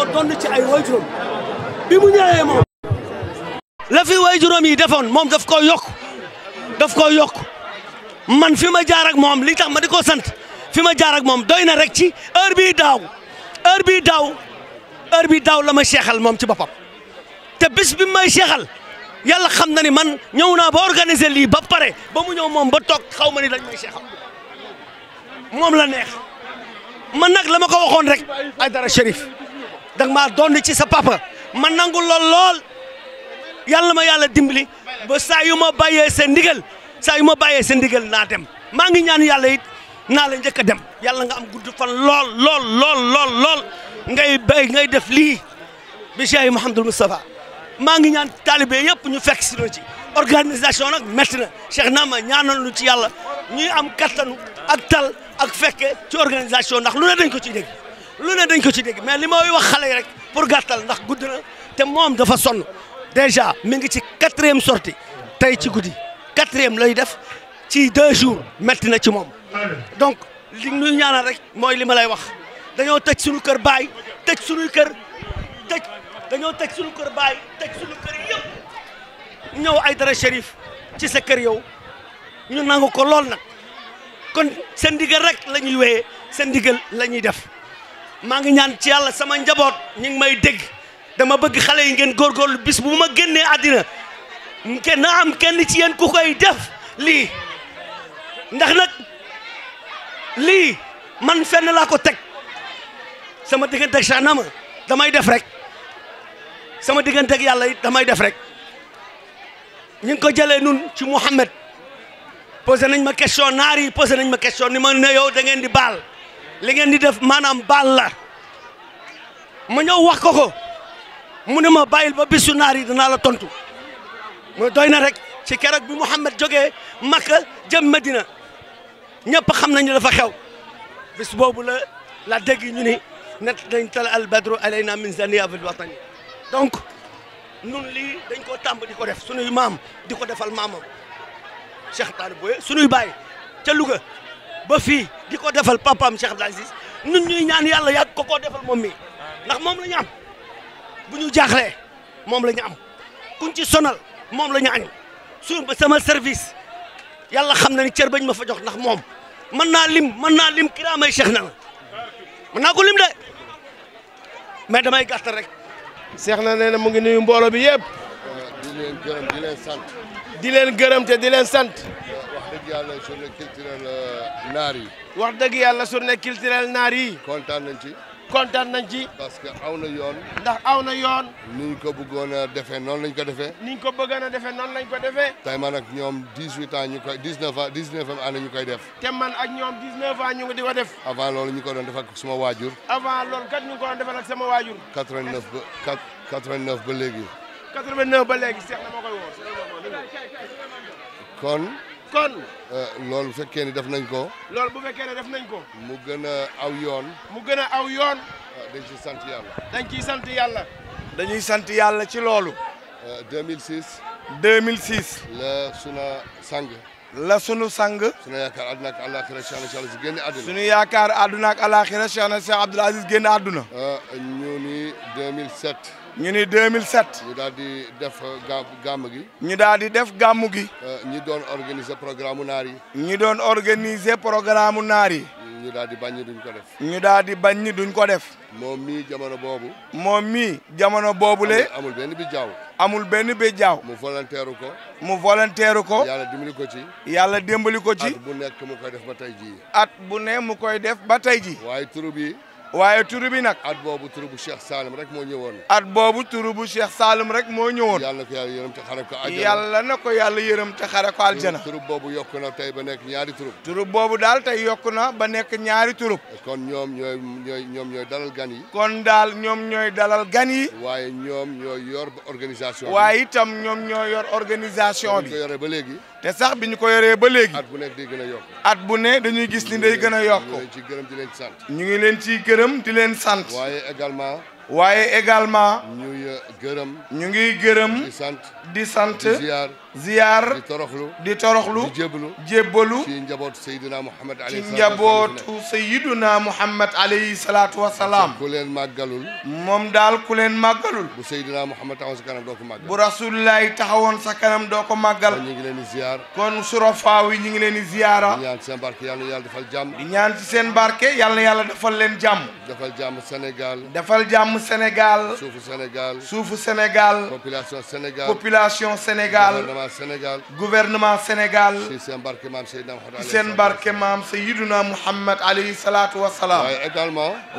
danoo doon ci ay waajuram bi mu ñëwee moom la fi waajuram yi defoon moom daf koo yokk man fi ma jaar ak moom li tax ma di ko sant fi ma jaar ak moom doy na rek ci heure bii daaw la ma seexal moom ci boppam te bis bi may seexal yàlla xam na ni man ñëw naa ba organiser lii ba pare ba mu ñëw moom ba toog xaw ma ni dañ may seexal moom la neex man nag la ma ko waxoon rek Aïdara Chérif danga maa doon ci sa papa man nangul lool yàlla ma yàlla dimbali ba saa yu ma bàyyee seen ndigal naa dem maa ngi ñaan yàlla it naa la njëkk a dem yàlla nga am gudd fan lool ngay def lii bi Cheikh Mouhamadoul Moustapha maa ngi ñaan taalibe yëpp ñu fekk si ci organisation nag métti na Cheikh Naama ñaanal ñu ci yàlla ñuy am kattanu ak tal ak fekke ci organisation ndax lu ne dañ ko ci dégg mais li may wax xale yi rek pour gàttal ndax gudd na te moom dafa sonn déjà mi ngi ci 4e sortie tey ci guddi 4e lay def ci 2 jours métti na ci moom donc li ñu ñaanal rek mooy li ma lay wax dañoo tëj suñu kër baay tëj suñu kër yëpp ñëw Aïdara Chérif ci sa kër yow ñu nangu ko lool nag kon seen ndigal rek la ñuy wéyee seen ndigal la ñuy def maa ngi ñaan ci yàlla sama njaboot ñu ngi may dégg dama bëgg xale yi ngeen góorgóorlu bis bu ma génnee àddina kenn ci yéen ku koy def lii ndax nag lii man fenn laa ko teg sama diggante ak Cheikh Naama damay def rek sama diggante ak yàlla it damay def rek ñu ngi ko jëlee nun ci Mouhamed posé nañ ma question naar yi posé nañ ma question ni ma ne yow da ngeen di baal li ngeen di def maanaam baal la ma ñëw wax ko mu ne ma bàyyil ba bisu naar yi danaa la tontu ma doy na rek ci keroog bi Mouhamed jógee Makka jëm Medina ñëpp xam nañu dafa xew bis boobu la dégg ñu ni net dañ tal al badru alayna min zaniyabil watani donc nun lii dañ koo tàmb di ko def sunuy maam di ko defal maamam Cheikh Talib Boye sunuy baay ca Louga ba fii di ko defal papaam Cheikh Abdou Aziz nun ñuy ñaan yàlla yàgg ko defal moom mi ndax moom la ñu am bu ñu jaaxlee moom la ñu am kuñ ci sonal moom la ñu añ sama service yàlla xam na ni cër bañ ma fa jox ndax moom mën naa lim kiraamay Cheikh na mën naa ko lim de mais damay gàttal rek. Cheikh na nee na mu ngi nuyu mbooloo bi yëpp. di leen gërëm di leen sant. di leen gërëm te di leen sant. wax dëgg yàlla journée culturelle naar yi. wax dëgg yàlla journée culturelle naar yi. kontaan nañ ci. kontaan nañ ci. parce que aw na yoon. ndax aw na yoon. ni ñu ko bëggoon a defee noonu lañ ko defee. ni ñu ko bëggoon a defee noonu lañ ko defee. tey man ak ñoom 18 ans ñu koy 19 année ñu koy def. te man ak ñoom 19 ans ñu ngi di ko def. avant loolu ñu ko doon def ak suma waajur. avant loolu kat ñu ngi ko doon defal ak sama waajur. 89 ba léegi. 89 ba léegi Cheikh na ma koy woo. kon. loolu bu fekkee ni def nañ ko. loolu bu fekkee ne def nañ ko. mu gën a aw yoon. mu gën a aw yoon. dañ ciy sant yàlla. dañ ciy sant yàlla. dañuy sant yàlla ci loolu. 2006. 2006. la suna sang. la sunu sang. sunu yaakaar àdduna ak àllaaxira Cheikh na Cheikh Aziz génn àdduna. sunu yaakaar àdduna ak àllaaxira Cheikh na Cheikh Abdoul Aziz génn àdduna. ñu ni 2007. ñu ni 2007. ñu daal di def gàmm gi. ñu daal di def gàmmu gi. ñi doon organiser programme naar yi. ñi doon organiser programme naar yi. ñu daal di bañ ni duñ ko def. ñu daal di bañ ni duñ ko def. moom mii jamono boobu. moom mii jamono boobule. amul benn bi jaaw. amul benn bi jaaw. mu volontaire ko. mu volontaire ko. yàlla dimbali ko ci. yàlla dimbali ko ci. at bu nekk mu koy def ba tey jii. at bu ne mu koy def ba tey jii. waaye turu bi. waaye turu bi nag. at boobu turu bu Cheikh Salim rek moo ñëwoon. at boobu turu bu Cheikh Salim rek moo ñëwoon. yàlla na ko yàlla yërëm te xare ko aljana. yàlla na ko yàlla yërëm te xare ko aljana. turu boobu yokk na tey ba nekk ñaari turu. turu boobu daal tey yokk na ba nekk ñaari turu. kon ñoom ñooy dalal gan yi. kon daal ñoom ñooy dalal gan yi. waaye ñoom ñooy yor organisation bi. waaye itam ñoom ñooy yor organisation bi. bi ñu ko yoree ba léegi. te sax bi ñu ko yoree ba léegi. at bu nekk day gën a yokk. at bu ne dañuy gis ni day gën a yokk. ñu leen ciy gërëm di leen sant. ñu ngi leen ciy gërëm di leen sant. waaye également. ñu ñuy gërëm. ñu ngi gërëm. di sant. di sant. di ziar. ziyaar di toroxlu di jébbalu ci njabootu Seydina Muhammad ci njabootu Seydina Muhammad alayhi salaatu wa salaam. ku leen màggalul. moom daal ku leen màggalul. bu Seydina Muhammad taxawoon sa kanam doo ko màggal. bu rasulillahi taxawoon sa kanam doo ko màggal. kon ñu ngi leen di ziyaar. kon surafaaw yi ñu ngi leen di ziyaara. di ñaan ci seen barke yàlla na yàlla defal jàmm. di ñaan ci seen barke yàlla na yàlla defal leen jàmm. defal jàmm Sénégal. defal jàmm Sénégal. suufu Sénégal. suufu Sénégal. population Sénégal. population Sénégal. gouvernement Sénégal. gouvernement Sénégal. ci seen barke maam Seydina Muhammad. ci seen barke maam Seydina Muhammad alayhi salaatu wa salaam.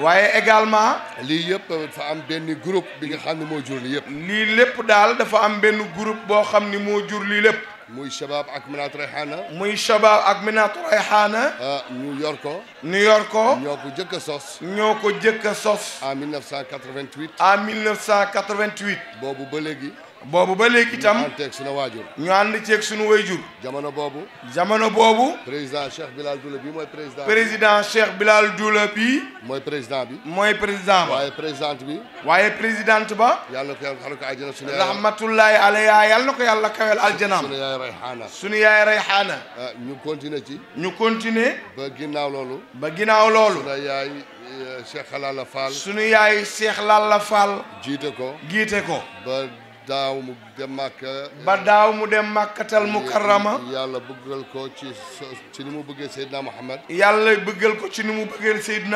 waaye également. lii yëpp dafa am benn groupe bi nga xam ne moo jur lii yëpp. lii lépp daal dafa am benn groupe boo xam ni moo jur lii lépp. muy Shabab ak Minat Rayhana. muy Shabab ak Minat Rayhana. ñu yor ko. ñoo ko jëkk a sos. ñoo ko jëkk a sos. en 1988. en 1988. boobu ba léegi. itam ñu ànd ceeg sunu waajur. ñu ànd ceeg sunu waajur. jamono boobu. président Cheikh Bilal Doula bi mooy président. président Cheikh Bilal Doula bi. mooy président bi. waaye présidente bi. présidente ba. yàlla na ko yàlla xaral ko aljana sunu yaay. rahmatullahi alayha yàlla na ko yàlla kawel aljanaam. sunu yaay Rayhana. ñu continuer ci. ba ginnaaw loolu. sunu yaay Cheikh Lalla Fall. sunu yaay Cheikh Lalla Fall. jiite ko. ba daaw mu dem Makkatal Mukarrama. yàlla bëggal ko ci ni mu bëggee Seydina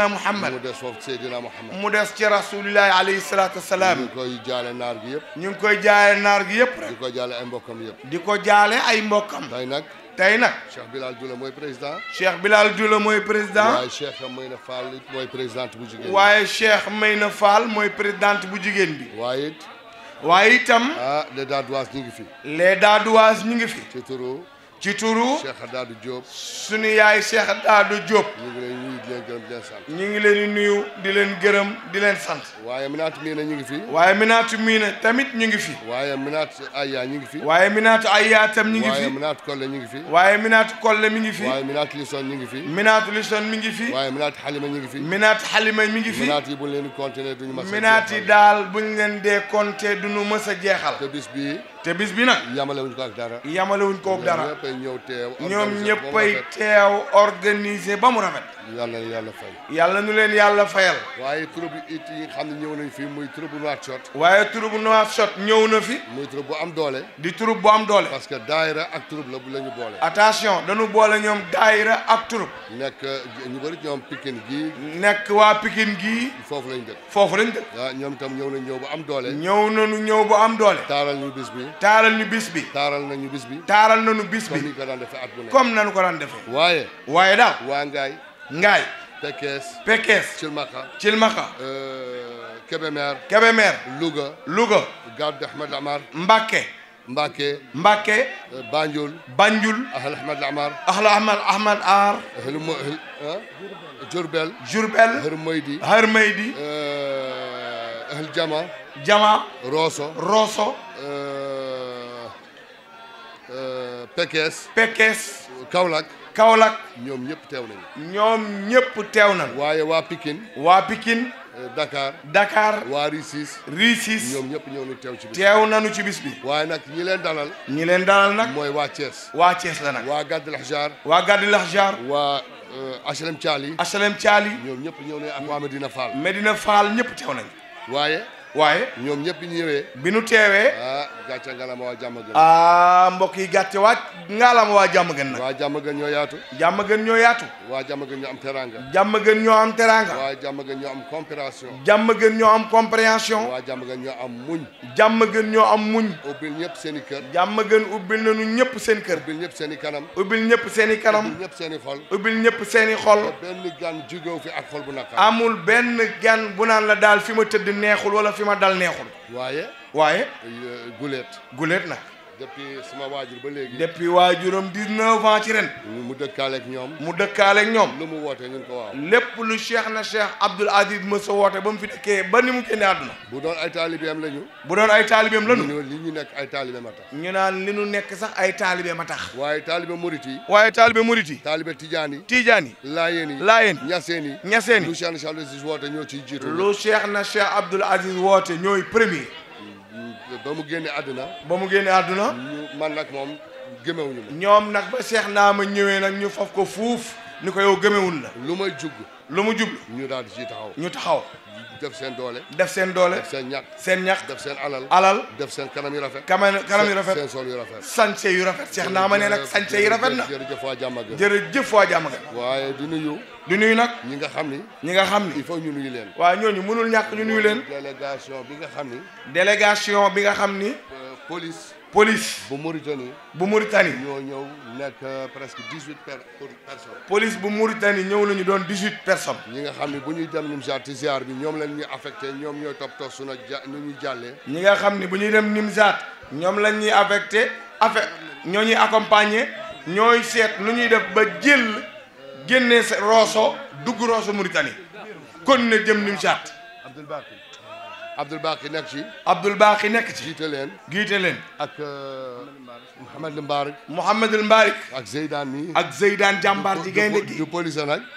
Muhammad. mu des foofu Seydina Muhammad. mu des ci rasulillahi alayhi salaatu wa salaam. ñu ngi koy jaale naar gi yëpp. ñu ngi koy jaale naar gi yëpp rek. di ko jaale ay mbokkam yëpp. di ko jaale ay mbokkam. tey nag. Cheikh Bilal Doula mooy président. waaye Cheikh Mayna Fall mooy présidente bu jigéen bi. mooy présidente bu jigéen bi. waaye itam. les Daadouas ñu ngi fi. ci turu. Cheikh Daadou Diop. sunu yaay Cheikh Daadou Diop. ñu ngi leen di nuyu di leen gërëm di leen sant. ñu ngi leen di nuyu di leen gërëm di leen sant. waaye Minatu Miina ñu ngi fi. tamit ñu ngi fi. waaye Minatu Aya ñu ngi fi. Minatu Aya tam ñu ngi fi. Minatu Kolle ñu ngi fi. Minatu Kolle mi ngi fi. Minatu Lison ñu ngi fi. Minatu Lison mi ngi fi. Minatu Halima ñu ngi fi. Minatu Halima mi ngi fi. Minatu yi bu ñu leen di compter duñu mës a. Minatu yi daal bu ñu leen dee compter duñu mës a jeexal. te bis bi nag. yamalewuñ ko ak dara. ñoom ñëppay teew organiser ba mu rafet. yàlla nu leen yàlla fayal. waaye troupe yi nga xam ne ñëw nañ fi muy troupe Nouakchott. ñëw na fi. muy troupe bu am doole. di troupe bu am doole. parce que daayira ak troupe la ñu boole. attention dañu boole ñoom daayira ak troupe. nekk ñu bëri ñoom Pikine gii. nekk waa Pikine gii. foofu lañ dëkk. waaw ñoom itam ñëw nañ ñëw bu am doole. ñëw bu am doole. taaral ñu bis bi. taaral nañu bis bi. comme nañu ko daan defee. waaye daal. waa Ngaay. Pekes. Cilmaxa. Kébémer. Louga. Gade Ahmed Amar. Mbacké. Banjul. Ahmed Ahmed Ar. Diourbel. Hermeydi. Jama. Rosso. Pekes. Kaolack. ñoom ñëpp teew nañu. waaye waa Pikine. Dakar. waa Ricis. ñoom ñëpp teew nañu ci bis bi. waaye nag ñi leen dalal nag. mooy waa Thiès. la nag. waa Gadil Ahjar. waa HLM Thiali. ñoom ñëpp ñëw nañu ak waa Medina Fall ñëpp teew nañu. waaye ñoom ñëpp ñëwee. bi nu teewee. gàcce ngalama waa Diamaguène. mbokk yi gàcce ngalama waa Diamaguène nag. waa Diamaguène ñoo yaatu. waa Diamaguène ñoo am teranga. waa Diamaguène ñoo am compréhension. waa Diamaguène ñoo am muñ. ubbil ñëpp seen i kër. Diamaguène ubbil nañu ñëpp seen kër. ubbil ñëpp seen i kanam. ubbil ñëpp seen i xol. ubbil ñëpp seen i xol. benn gan jugew fi ak xol bu naqar. amul benn gan bu naan la daal fi ma tëdd neexul wala fi ma dal neexul. waaye. guleet nag. depuis sama waajur ba léegi. depuis waajuram 19 ans ci ren. mu dëkkaaleeg ñoom. lu mu woote ñun ko waaw. lépp lu Cheikh Abdoul Aziz Moussa woote ba mu fi dëkkee ba ni mu génne àdduna. bu doon ay taalibeem lañu. li ñu nekk ay taalibeem a tax. ñu naan li ñu nekk sax ay taalibeem a tax. waaye taalibe murit yi. taalibe tijaan yi. laayeen yi. ñaseen yi. lu Cheikh Abdoul Aziz woote ñoo ciy jiitu. lu Cheikh Abdoul Aziz woote ñooy premier. ba mu génne àdduna man nag moom gëmewuñu ma ñoom nag ba Cheikh Naama ñëwee nag ñu faf ko fuuf ni ko yow gëmewul la lu may jug lu mu jublu ñu daal di ci taxaw ñu taxaw def seen doole def seen ñax def seen alal def seen kanam yu rafet seen sol yu rafet sañse yu rafet Cheikh Naama nee nag sañse yi rafet na jërëjëf waa Diamaguène jërëjëf waa Diamaguène waaye di nuyu nag ñi nga xam ni il faut ñu nuyu leen waaw ñooñu mënul ñàkk ñu nuyu leen délégation bi nga xam ni police bu Mauritanie ñoo ñëw nekk presque 18 personnes police bu Mauritanie ñëw nañu doon 18 personnes ñi nga xam ne bu ñuy dem Nimzaat ci ziar bi ñoom lañ ñuy affecté ñoom ñooy toppatoo sunu nu ñuy jàllee ñi nga xam ne bu ñuy dem Nimzaat ñoom lañ ñuy affecté ñoo ñuy accompagner ñooy seet nu ñuy def ba génne Rosso dugg Rosso Mauritanie kon ne jëm Nimzaat Abdoul Baqi nekk ci jiite leen ak Mouhamadul Mbarik ak Zeydane jàmbaar ji gaynde gi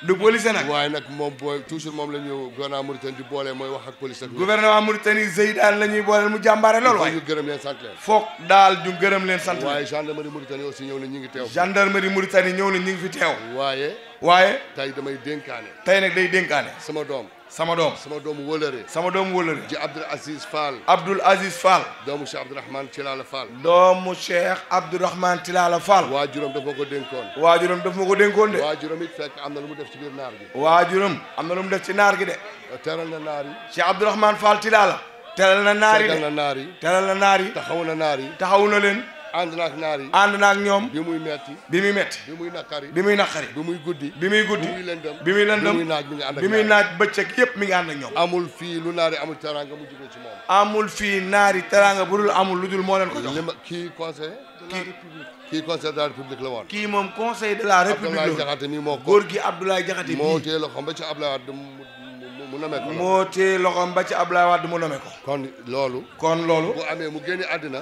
du police nag waaye nag moom booy toujours moom la ñu gouvernement Mauritanie di boole mooy wax ak police ak gouvernement Mauritanie Zeydane la ñuy booleel mu jàmbaare loolu waaye ñu gërëm leen sant leen foog daal ñu gërëm leen sant waaye gendarmerie Mauritanie aussi ñëw na ñu ngi teew fi teew waaye tey damay dénkaane tey nag day dénkaane sama doomu wëlëre ji Abdoul Aziz Fall doomu Cheikh Abdourahmane Tilala Fall waajuram daf ma ko dénkoon de waajuram it fekk am na lu mu def ci biir naar gi am na lu mu def ci naar gi de teral na naar yi Cheikh Abdourahmane Fall Tilala teral na naar yi taxaw na leen ànd na ak ñoom bi muy metti bi muy naqari bi muy guddi bi muy lëndëm bi muy naaj bëccëg yépp mi ngi ànd ak ñoom amul fii lu naari amul teranga mu jóge ci moom amul fii naari teranga bu dul amul lu dul moo leen ko jox kii conseil de la république la woon kii moom conseil de la république Abdoulaye Diakhaté mi moo ko góor gi Abdoulaye Diakhaté moo téye loxoom ba ci Abdoulaye Wade mu nome ko moo téye loxoom ba ci Abdoulaye Wade mu nome ko kon loolu bu amee mu génne àddina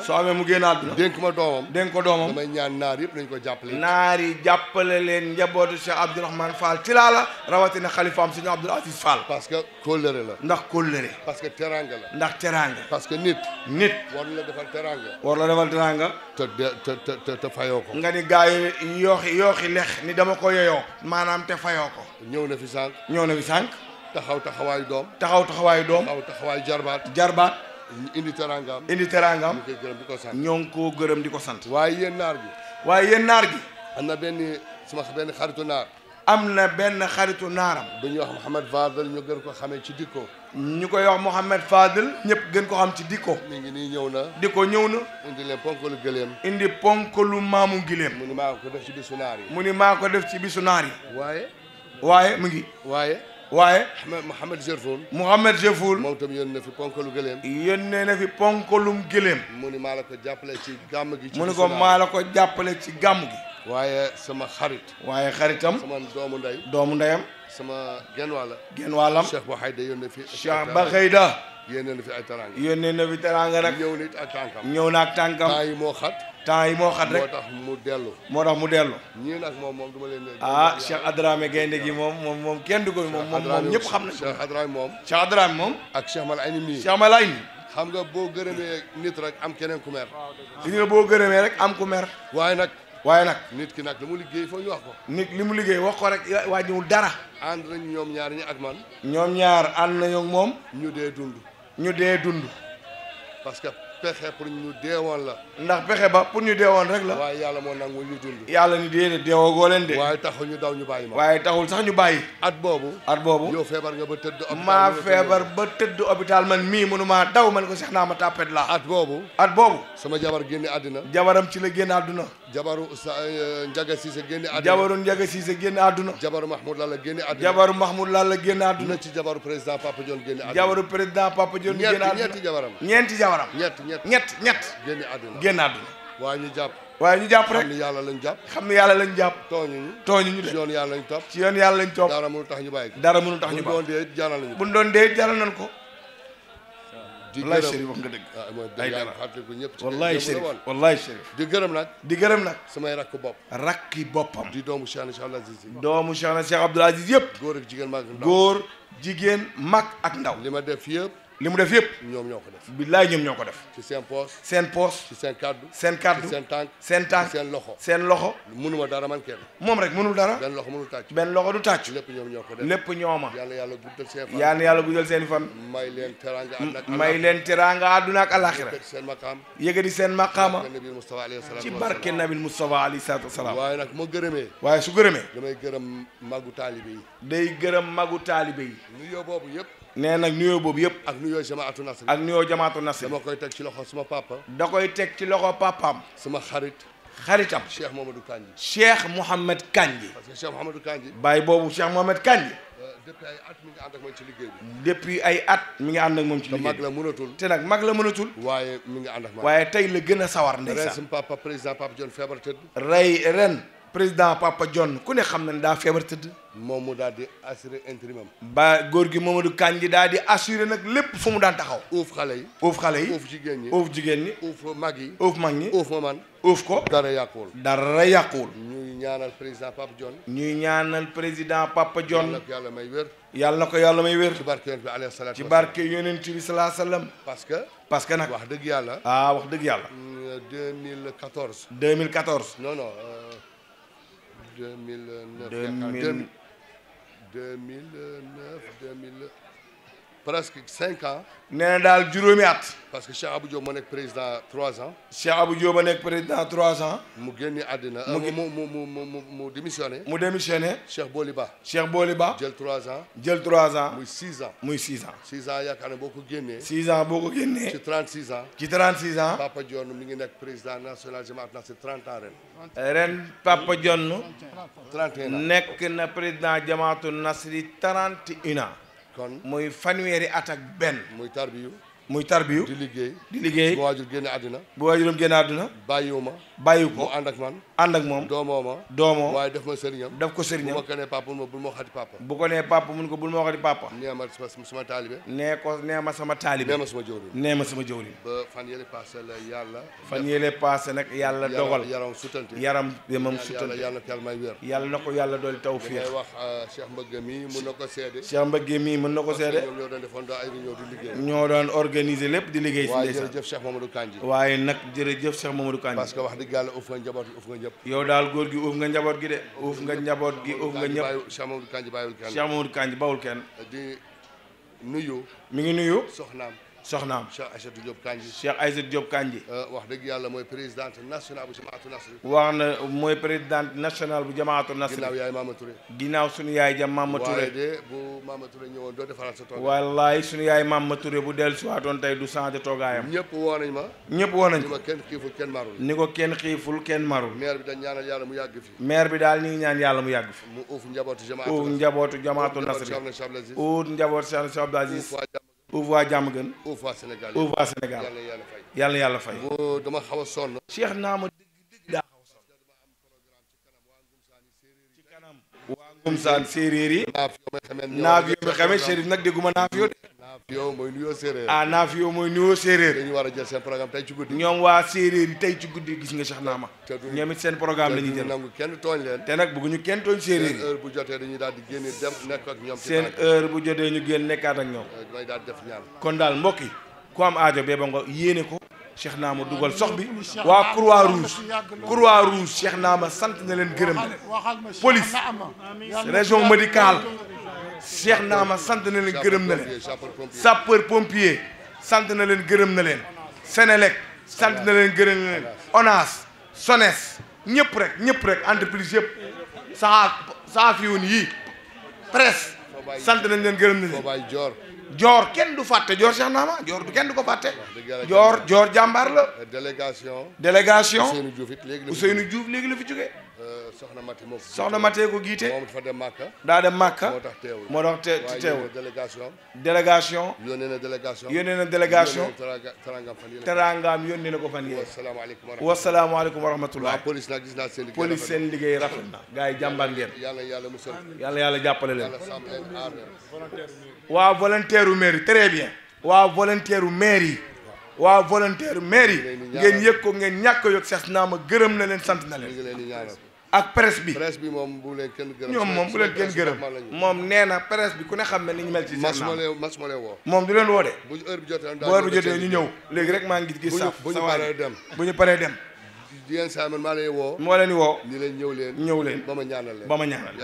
dénk ko doomam damay ñaan naar yëpp nañ ko jàppale naar yi jàppale leen njabootu Cheikh Abdourahmane Fall Tilala rawatina xalifaam suñu Abdoul Aziz Fall parce que kóllëre la ndax kóllëre parce que teranga la ndax teranga parce que nit war la defal teranga te fayoo ko nga ni gaa yi yooxi lex ni dama ko yoyoo maanaam te fayoo ko ñëw na fi sànq taxaw taxawaayu doom taxaw taxawaayu jarbaat indi teraangam ñu koy gërëm di ko sant ñoo ngi koo gërëm di ko sant waaye yéen naar gi am na benn xaritu naar am na benn xaritu naaram bu ñuy wax Mouhamed Fadel ñu gën ko xamee ci dikko ñu koy wax Mouhamed Fadel ñëpp gën ko xam ci dikko mi ngi nii ñëw na indi leen ponkalu gëléem indi ponkalu maamu giléem mu ni maa ko def ci bisu naar yi waaye mu ngi waaye Mouhamed Jefoul moom tam yónnee na fi ponkalum gëléem mu ni maa la ko jàppale ci gàmm gi waaye sama xaritam sama doomu ndeyam sama genn wàllam Cheikh Ba Xayda yónnee na fi ay teraanga nag ñëw na ak tànkam temps yi moo xat rek moo tax mu dellu ñii nag moom du ma leen Cheikh Adramé gaynde gi moom kenn du ko moom ñëpp xam nañ Cheikh Adramé moom ak Cheikh Malayni xam nga boo gërëmee nit rek am keneen ku mer boo gërëmee rek am ku mer waaye nag nit ki nag li mu liggéey foo ñu wax ko nit li mu liggéey wax ko rek wàññiwul dara ànd nañ ñoom ñaar ñi ak man ñoom ñaar ànd nañu ak moom ñu dee dund parce que pexe pour ñu deewoon la ndax pexe ba pour ñu deewoon rek la waaye yàlla moo nangu ñu dund yàlla ni déedéet deewoo leen de waaye taxul ñu daw ñu bàyyi ma waaye taxul sax ñu bàyyi at boobu yow feebar nga ba tëdd hôpital maa feebar ba tëdd hôpital man mii mënumaa daw man ko Cheikh Naama Tapet la at boobu sama jabar génne àddina jabaram ci la génn àdduna jabaru Njaga Siise génne àdduna jabaru Mahmoud Lalla génne àdduna ci jabaru président Papa Dione génne àdduna ñeenti jabaram ñett génn àdduna waaye ñu jàpp rek xam ne yàlla lañ jàpp tooñuñu de ci yoon yàlla lañ topp dara mënu tax ñu bàyyi buñ doon dee jaral nañ ko wallaay Chérif wax nga dëgg ay dara wallaay Chérif di gërëm nag samay rakki boppam di doomu Cheikh Abdoul Aziz yëpp góor jigéen mag ak ndaw li ma def li mu def yëpp ñoom ñoo ko def billaay ñoom ñoo ko def ci seen poos seen poos ci seen kaddu seen kaddu seen tànk seen tànk seen loxo mënuma dara man kenn moom rek mënul dara benn loxo mënul tàcc benn loxo du tàcc lépp ñoom ñoo ko def lépp ñooma yàlla guddal seen fan yàlla guddal seen fan may leen teraanga may leen teraanga àdduna ak alaxira seen maqaam yëgadi seen maqaama nabi Mustafa alayhi salaatu ci barke nabil Mustafa alayhi salaatu wasalaam waaye nag moo gërëmee waaye su gërëmee damay gërëm magu taalibe yi day gërëm magu taalibe yi nuyoo boobu yëpp nee nag nuyoo boobu yëpp ak nuyoo jamaatu nasri ak nuyoo jamaatu nasri dama koy teg ci loxo suma papa da koy teg ci loxo papaam suma xaritam Cheikh Mohamadou Kandji Cheikh Mouhamed Kandji parce que Cheikh Mouhamadou Kandji baay boobu Cheikh Mouhamed Kandji depuis ay at mi ngi ànd ak moom ci liggéey bi depuis ay at mi ngi ànd ak moom ci liggéey mag la mënatul te nag mag la mënatul waaye mi ngi ànd ak man waaye tey la gën a sawar ren ndeysaan suma papa président Papa John feebar tëdd ren président Papa John ku ne xam na ne daa feebar tëdd moom mu daal di assuré intérimam ba góor gi Mamadou Kandji daal di assuré nag lépp fu mu daan taxaw uuf xale yi uuf xale yi uuf jigéen ñi uuf jigéen ñi uuf mag yi uuf mag ñi uuf ma man uuf ko dara yàquwul ñuy ñaanal président Papa John ñuy ñaanal président Papa John yàlla may wér yàlla na ko yàlla may wér ci barke yonent bi alayhi salaatu ci barke yonent bi salaa sallam parce que nag wax dëgg yàlla wax dëgg yàlla 2014 non 2009 presque 5 ans. nee na daal juróomi at. parce que Cheikh Abou Diop moo nekk président 3 ans. Cheikh Abou Diop a nekk président 3 ans. mu génn àddina. mu démissionné. mu démissionné. Cheikh Boli Ba. Cheikh Boli Ba. jël 3 ans. jël 3 ans. muy 6 ans. muy 6 ans. 6 ans yaakaar ne boo ko génnee. 6 ans boo ko génnee. ci 36 ans. ci 36 ans. Papa John mi ngi nekk président national Jamaat Nasr 30 ans ren Papa John. 31 ans nekk na président Jamaatu Nasri 31 ans. kon muy fanweeri at ak benn. muy tarbiyu. di liggéey. bu waajur génne àddina. bu waajuram génne àddina. bàyyiwu ko mu ànd ak man. ànd ak moom. doomoo. waaye def ma sëriñam. def ko sëriñam. bu ma ko nee papa bul ma waxati papa. bu ko nee papa mun ko bul ma waxati papa. nee ma sama taalibe. nee ma sama taalibe. nee ma sama jëwriñ. nee ma sama jëwriñ. ba fan yële passé la yàlla. fan yële passé nag yàlla dogal. yaram sutante. moom sutante. yàlla na ko yàlla may wér. yàlla na ko yàlla dooli tawfiix. li ngay wax Cheikh Mbëgge mii mën na ko seede. Cheikh Mbëgge mii mën na ko seede. ñoom ñoo doon defoon ay réunion di liggéey. ñoo doon organiser lépp di liggéey. waaye jërëjëf Cheikh Mamadou Kandji. waaye nag jërëjëf Cheikh Mamadou Kandji. parce que wax dëgg yàlla uuf nga njaboot gi uuf nga ñëpp. yow daal góor gi uuf nga njaboot gi de. uuf nga njaboot gi uuf nga ñëpp. Cheikh Mamadou Kandji bàyyiwul kenn. Cheikh Mamadou Kandji bawul kenn. di nuyu. mi ngi nuyu. soxnaam. Cheikh Aïssatou Diop Kandji. Cheikh Aïssatou Diop Kandji. wax dëgg yàlla mooy présidente nationale bu Jamaatu Nasri. wax na mooy présidente nationale bu Jamaatu Nasri. ginnaaw yaay Mama Touré. ginnaaw suñu yaay ja Mama Touré. waaye de bu Mama Touré ñëwoon doo defaraat sa toogaay. wallaay suñu yaay Mama Touré bu dellu si waatoon tey du changé toogaayam. ñëpp woo nañ ma. ko. ni ma kenn xiiful kenn marul. ni ko kenn xiiful kenn marul. maire bi dañ ñaanal yàlla mu yàgg fi. maire bi daal ñu ngi ñaan yàlla mu yàgg fi. mu uuf njabootu Jamaatu Nasri. uuf njabootu Cheikh Abdou Aziz. uuf waa jàmm gën. uuf waa Sénégal. yàlla yàlla fay. dama xaw a sonn. Cheikh Naama dëgg daa xaw a sonn. ci kanam waa Ngumsaan séeréer yi. naaf yoo ma xamee Chérif nag dégguma naaf yoo de. naaf yoo mooy nuyoo séeréer. naaf yoo mooy nuyoo séeréer. dañu war a jël seen programme tey ci guddi. ñoom waa séeréer yi tey ci guddi gis nga Cheikh Naama. ñoom it seen programme la ñuy jël. nangu kenn tooñ leen. te nag bëgguñu kenn tooñ séeréer yi. seen heure bu jotee dañuy daal di génn dem nekk ak ñoom. seen heure bu jotee ñu génn nekkaat ak ñoom. damay daal di def ñaan. kon daal mbokk yi ku am aajo bee ba nga yéene ko Cheikh Naama dugal sox bi waa Croix Rouge Cheikh Naama sant na leen gërëm na police région médicale Cheikh Naama sant na leen gërëm na leen sapeur pompier sant na leen gërëm na leen Sénélec sant na leen gërëm na leen ONAS SONES ñëpp rek entreprise yëpp saa fi woon yii presse sant nañ leen gërëm na leen Joor kenn du fàtte Joor Cheikh Naama Joor du kenn du ko fàtte. Joor jàmbaar la. délégation. Ousseynou Diouf léegi la fi jógee. soxna Mate ko giite. daa dem Màkka. moo tax teewul. délégation. yónnee na délégation. teraangaam yónnee na ko fan yii. wasalaamaaleykum wa rahmatullah. police seen liggéey rafet na. gars yi jàmbaar ngeen. yàlla jàppale leen. waa volontaire u mairie très bien waa volontaire u mairie ngeen yëg ko ngeen ñàkk a yëg Cheikh Naama gërëm na leen sant na leen ak presse bi moom bu leen kenn gërëm ñoom moom bu leen kenn gërëm moom nee na presse bi ku ne xam ne ni ñu mel ci mas ma leen woo moom du leen woo de bu heure bi jotee ñu ñëw léegi rek maa ngi gis saf bu ñu paree dem bu ñu paree dem yéen saa man maa leen woo moo leen di woo ni leen ñëw leen ba ma ñaanal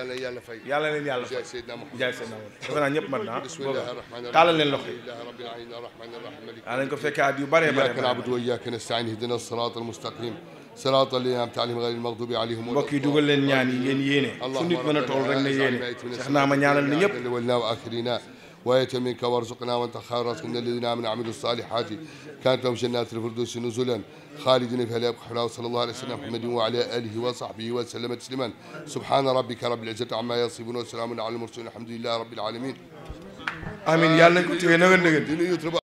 leen yàlla fay yàlla leen yàlla fay jaay Seydina Muhammad jaay Seydina Muhammad defe naa ñëpp mat na bismillahir rahmanir rahim tàllal leen loxo yi rabbil alamin arrahmanir rahim nañ ko fekkee at yu bare bare iyyaka na'budu wa iyyaka nasta'in ihdinas siratal mustaqim siratal ladzina an'amta alayhim ghayril maghdubi alayhim mbokk yi dugal leen ñaan yi ngeen yéene fu nit mën a toll rek ne yéene Cheikh naa ma ñaanal ni ñëpp وآية منك وارزقنا وانت خير الرازقين الذين آمنوا وعملوا الصالحات كانت لهم جنات الفردوس نزلا خالدين فيها لا يبخسون صلى الله عليه وسلم محمد وعلى آله وصحبه وسلم تسليما سبحان ربك رب العزة عما يصفون وسلام على المرسلين الحمد لله رب العالمين آمين يا الله